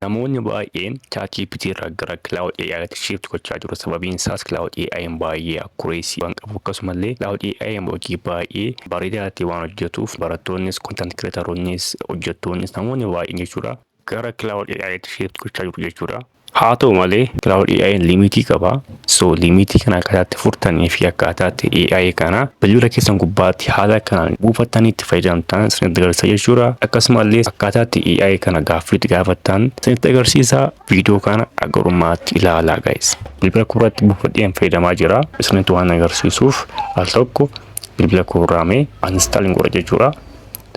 Namoonni baay'een ChatGPT irraa gara Claude AI'tti shift gochaa jiru. Sababiin isaas Claude AI'n baay'ee accuracy waan qabu, akkasumallee Claude AI'n hojii baay'ee bareedaa ta'e waan hojjetuuf, barattoonnis, content creatoronnis, hojjettoonnis, namoonni baay'een jechuudha, gara Claude AI'tti shift gochaa jiru jechuudha. Haa ta'u malee, Claude AI'n limitii qaba. So limitii kana akkaataatti furtanii fi akkaataatti AI kana bilbila keessan gubbaatti haala kanaan buufattanii itti fayyadamtan isinitti agarsiisa jechuudha. Akkasumallee akkaataatti AI kana gaaffii itti gaafattan isinitti agarsiisa. Viidiyoo kana agarummaatti ilaalaa, guys. Bilbila koorratti buufadheen fayyadamaa jira. Isinitti waan agarsiisuuf al tokko bilbila koorraamee uninstall godha jechuudha.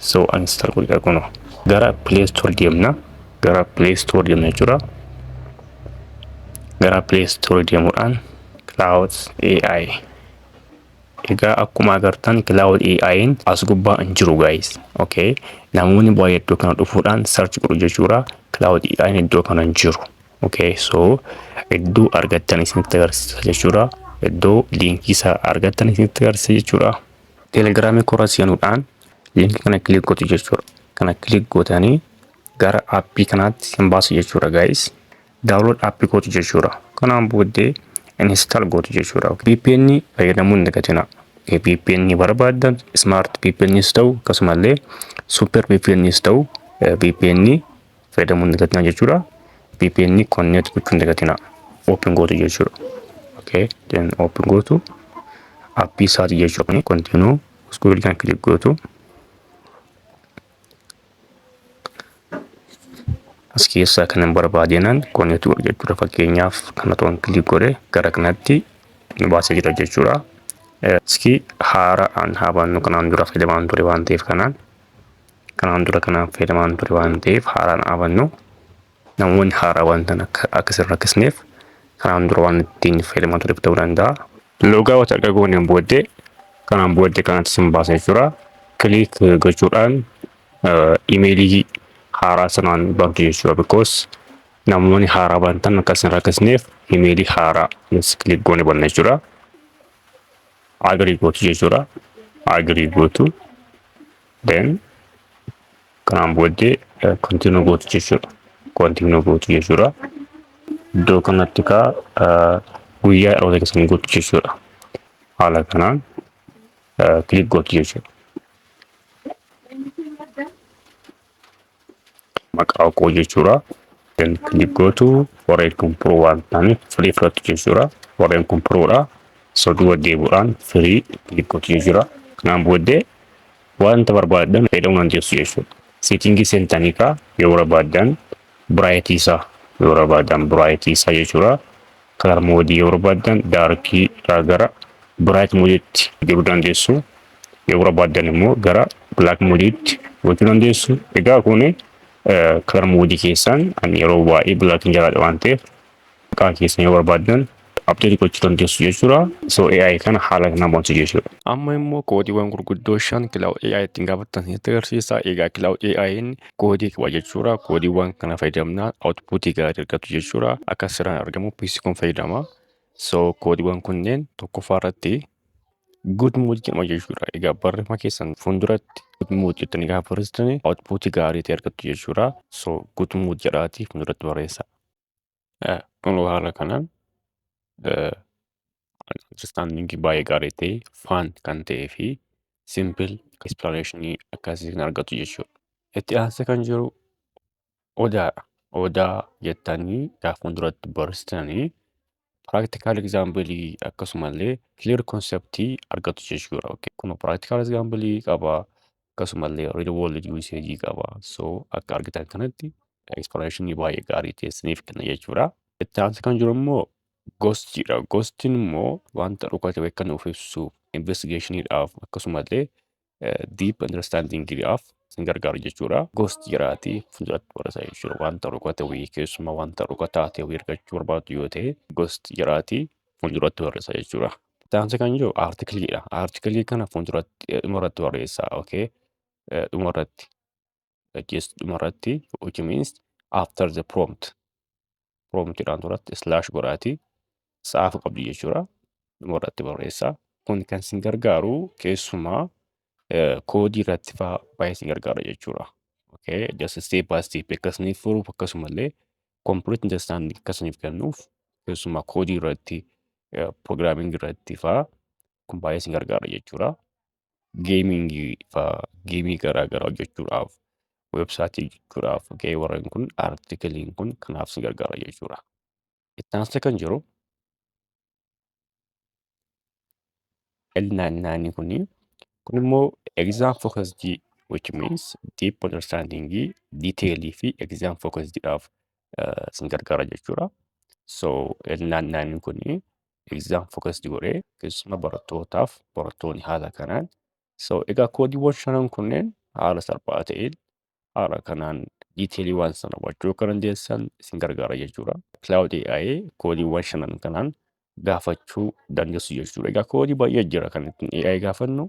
So uninstall godha kunoo. Gara Play Store deemna. Gara Play Store deemna jechuudha. Gara Play Store deemuudhaan Claude AI. Egaa akkuma agartan Claude AI'n as gubbaa hin jiru, guys. Okay. Namoonni baay'ee iddoo kana dhufuudhaan search godhu jechuudha. Claude AI'n iddoo kana hin jiru. Okay. So iddoo argattan isinitti agarsiisa jechuudha. Iddoo liinkii isaa argattan isinitti agarsiisa jechuudha. Telegiraamii koora seenuudhaan liinkii kana click gootu jechuudha. Kana click gootanii gara aappii kanaatti hin baasu jechuudha, guys. Download aappii gootu jechuudha. Kanaan booddee install gootu jechuudha. VPN fayyadamuu hin dagatina. VPN barbaaddan, smart VPNs ta'u, akkasumallee super VPNs ta'u, VPN fayyadamuu hin dagatina jechuudha. VPN connect gochuu hin dagatina. Open gootu jechuudha. Okay, then open gootu aappii isaati jechuudha. Continue Google kan click gootu. As keessaa kan hin barbaadeenan connect godhu jechuudha. Fakkeenyaaf kana toon click godhe gara kanatti nu baasee jira jechuudha. Iski haaraan haa baannu. Kanaan dura fayyadamaan ture waan ta'eef, kanaan dura kanaan fayyadamaan ture waan ta'eef, haaraan haa bannu. Namoonni haaraa waan akka isin rakkisneef, kanaan dura waan ittiin fayyadamaa tureef ta'uu danda'a. Logout erga gooneen booddee, kanaan booddee kanatti isin baasa jechuudha. Click gochuudhaan imeelii haaraa sanaan bantu jechuudha. Because namoonni haaraa bantan akka isin rakkisneef, imeelii haaraa click goone banna jechuudha. Agree gootu jechuudha. Agree gootu. Then kanaan booddee continue gootu jechuudha. Continue gootu jechuudha. Iddoo kanatti kaa guyyaa dhaloota keessan gootu jechuudha. Haala kanaan click gootu jechuudha. Maqaa koo jechuudha. Then click gootu. Warreen kun pro waan ta'aniif free fudhattu jechuudha. Warreen kun prodha. So duuba deebi'uudhaan free click gootu jechuudha. Kanaan booddee wanta barbaaddan fayyadamuu dandeessu jechuudha. Settingii seentanii kaa yoo barbaaddan brightii isaa, yoo barbaaddan brightii isaa jechuudha. Color modeii yoo barbaaddan darkii irraa gara bright modeiitti jiruu dandeessu. Yoo barbaaddan immoo gara black modeiitti gochuu dandeessu. Egaa kuni color modeii keessan, ani yeroo baay'ee blackiin jalaadha waan ta'eef, maqaa keessan yoo barbaaddan update gochuu dandeessu jechuudha. So AI kana haala kanaan bantu jechuudha. Amma immoo koodiiwwan gurguddoo shan Claude AI ittiin gaafattan isinitti agarsiisa. Egaa Claude AI'n koodii qaba jechuudha. Koodiiwwan kana fayyadamnaan outputii gaarii argatu jechuudha. Akka siraan argamu PC kun fayyadama. So koodiiwwan kunneen tokkoffaa irratti good mood jedhama jechuudha. Egaa barreeffama keessan fuulduratti good mood jettanii gaafa barreessitanii outputii gaarii ta'e argattu jechuudha. So good mood jedhaatii fuulduratti barreessa. Kun haala kanaan understanding baay'ee gaarii ta'e, fun kan ta'ee fi simple explanation akkasii kan argatu jechuudha. Itti aansee kan jiru odaadha. Odaa jettanii gaafa fuulduratti barreessitanii practical example akkasumallee clear concept argatu jechuudha. Okay. Kun practical example qaba, akkasumallee real world usage qaba. So akka argitan kanatti explanation baay'ee gaarii ta'e isiniif kenna jechuudha. Itti aansee kan jiru immoo ghostiidha. Ghostiin immoo wanta dhokate wayii kan nuuf ibsu, investigationiidhaaf akkasumallee deep understandingiidhaaf isin gargaaru jechuudha. Ghost jedhaatii fuulduratti barreessaa jechuudha. Wanta dhokate wayii, keessumaa wanta dhokataa ta'e wayii argachuu barbaaddu yoo ta'e, ghost jedhaatii fuulduratti barreessaa jechuudha. Itti aansee kan jiru articleiidha. Articleii kana fuulduratti, dhumarratti barreessaa. Okay. Dhumarratti. Just dhumarratti, which means after the prompt. Promptiidhaan duratti slash godhaatii sa'aafu qabdi jechuudha. Dhumarratti barreessaa. Kun kan isin gargaaru keessumaa koodii irratti fa'aa baay'ee isin gargaara jechuudha. Okay, just step by step akkasiniif furuuf, akkasumallee Complete understanding akka isiniif kennuuf, keessumaa koodii irratti, programming irratti fa'aa kun baay'ee isin gargaara jechuudha. Gamingii fa'aa, gameii garaa garaa hojjechuudhaaf, websiteii hojjechuudhaaf gahee warreen kun articleiin kun kanaaf isin gargaara jechuudha. Itti aansee kan jiru L99 kun immoo exam focused, which means deep understanding, detailii fi exam focused dhaaf isin gargaara jechuudha. So L99 kuni exam focused godhee keessumaa barattootaaf, barattoonni haala kanaan. So egaa koodiiwwan shanan kunneen haala salphaa ta'een, haala kanaan detailii waan sana hubachuu akka dandeessan isin gargaara jechuudha. Claude AI koodiiwwan shanan kanaan gaafachuu dandeessu jechuudha. Egaa koodii baay'ee jira kan ittiin AI gaafannu,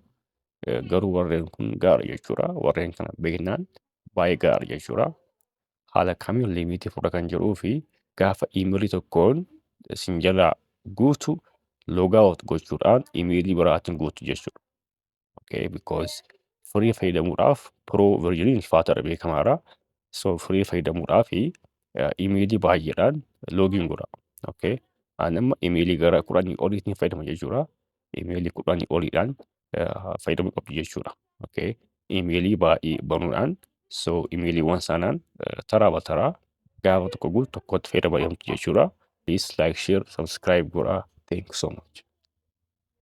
garuu warreen kun gaarii jechuudha. Warreen kana beeknaan baay'ee gaarii jechuudha. Haala kamiin limitii fura kan jedhuu fi gaafa emailii tokkoon isin jalaa guutu logout gochuudhaan emailii biraatiin guutu jechuudha. Okay, because free fayyadamuudhaaf pro versioniin ulfaataadha, beekamaadha. So free fayyadamuudhaaf emailii baay'eedhaan login godha. Okay. Ani amma emailii gara 10 oliitiin fayyadama jechuudha. Emailii 10 oliidhaan fayyadamuu qabdu jechuudha. Okay. Emailii baay'ee banuudhaan, so emailiiwwan sanaan taraa bataraa gaafa tokko guutu tokkotti fayyadamaa deemtu jechuudha. Please like, share, subscribe godhaa. Thank you so much.